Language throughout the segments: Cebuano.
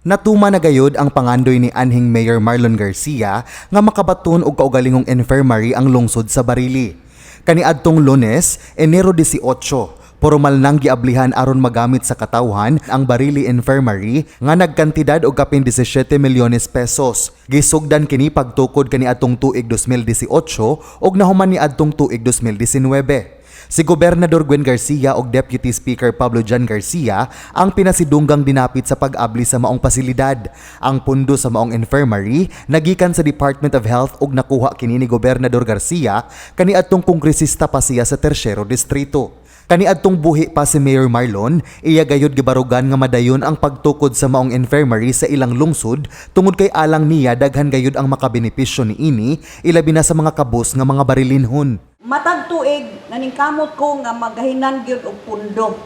Natuman na gayud ang pangandoy ni anhing Mayor Marlon Garcia nga makabaton og kaugalingong infirmary ang lungsod sa Barili. Kaniadtong Lunes, Enero 18, pormal nang giablihan aron magamit sa katawhan ang Barili Infirmary nga nagkantidad og kapin 17 milyones pesos. Gisugdan kini pagtukod kaniadtong tuig 2018 ug nahuman niadtong tuig 2019. Si Gobernador Gwen Garcia ug Deputy Speaker Pablo John Garcia ang pinasidunggang dinapit sa pag-abli sa maong pasilidad. Ang pundo sa maong infirmary nagikan sa Department of Health ug nakuha kini ni Gobernador Garcia kaniadtong kongresista pa siya sa Tersyero Distrito. Kaniadtong buhi pa si Mayor Marlon, iya gayud gibarugan nga madayon ang pagtukod sa maong infirmary sa ilang lungsod tungod kay alang niya daghan gayud ang makabenepisyo niini, ilabi na sa mga kabus nga mga Barilinhon. Matag tuig naningkamot ko nga magahinan gyud og pundo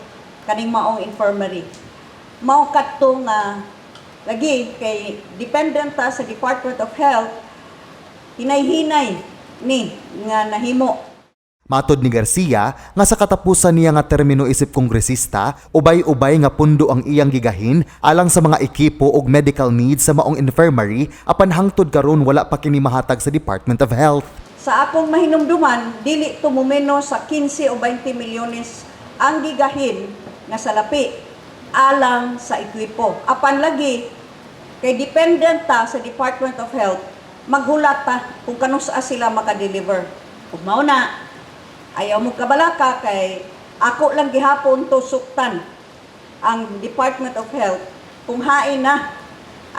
kaning maong infirmary. Mao kadto nga lagi kay dependent ta sa Department of Health, hinay-hinay ni nga nahimo. Matod ni Garcia nga sa katapusan niya nga termino isip kongresista, ubay-ubay nga pundo ang iyang gigahin alang sa mga ekipo ug medical needs sa maong infirmary, apan hangtod karon wala pa kini mahatag sa Department of Health. Sa akong mahinumduman, dili to mumeno sa 15 o 20 milyones ang gigahin nga salapi alang sa ekwipo. Apan lagi kay dependent ta sa Department of Health, maghulat ta kung kanusa sila makadeliver. Ug mao na, ayaw mo kabalaka kay ako lang gihapon to suktan ang Department of Health kung hain na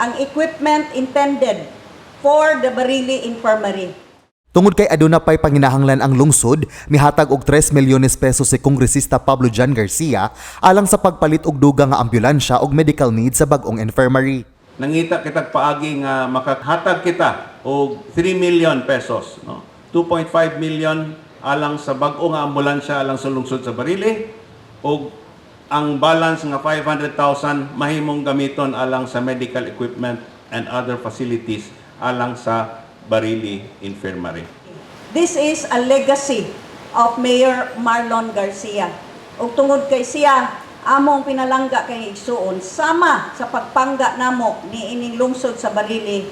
ang equipment intended for the Barili Infirmary. Tungod kay aduna pay panginahanglan ang lungsod, mihatag og 3 milyones pesos si Kongresista Pablo John Garcia alang sa pagpalit og dugang nga ambulansya ug medical needs sa bag-ong infirmary. Nangita kitag paagi nga makahatag kita og 3 million pesos, no? 2.5 million alang sa bag-o nga ambulansya alang sa lungsod sa Barili ug ang balance nga 500,000 mahimong gamiton alang sa medical equipment and other facilities alang sa Barili Infirmary. This is a legacy of Mayor Marlon Garcia. Ug tungod kay siya among pinalangga kay igsuon sama sa pagpangga namo ni ining lungsod sa Barili,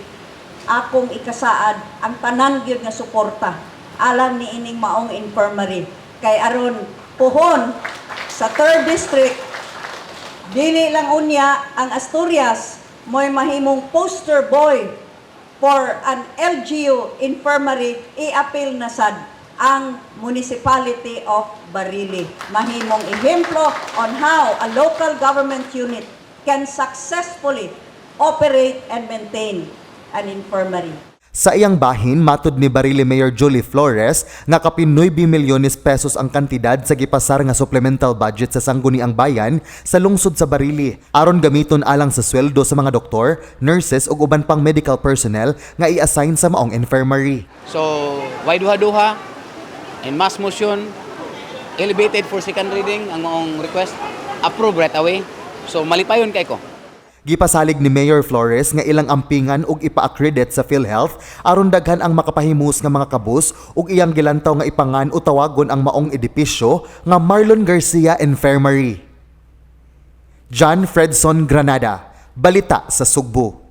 akong ikasaad ang tanan gyud nga suporta alang ni ining maong infirmary kay aron puhon sa third district, dili lang unya ang Asturias mo'y mahimong poster boy for an LGU infirmary, i-appeal na sad ang Municipality of Barili. Mahimong ehemplo on how a local government unit can successfully operate and maintain an infirmary. Sa iyang bahin, matod ni Barili Mayor Julie Flores nga kapin 9 milyones pesos ang kantidad sa gipasar nga supplemental budget sa Sangguniang Bayan sa lungsod sa Barili aron gamiton alang sa sweldo sa mga doktor, nurses ug uban pang medical personnel nga i-assign sa maong infirmary. So, why duha-duha? In mass motion, elevated for second reading ang maong request, approve right away. So, malipayon kay ko. Gipasalig ni Mayor Flores nga ilang ampingan ug ipa-accredit sa PhilHealth aron daghan ang makapahimus nga mga kabus ug iyang gilantaw nga ipangan o tawagon ang maong edipisyo nga Marlon Garcia Infirmary. John Fredson Granada, Balita sa Sugbo.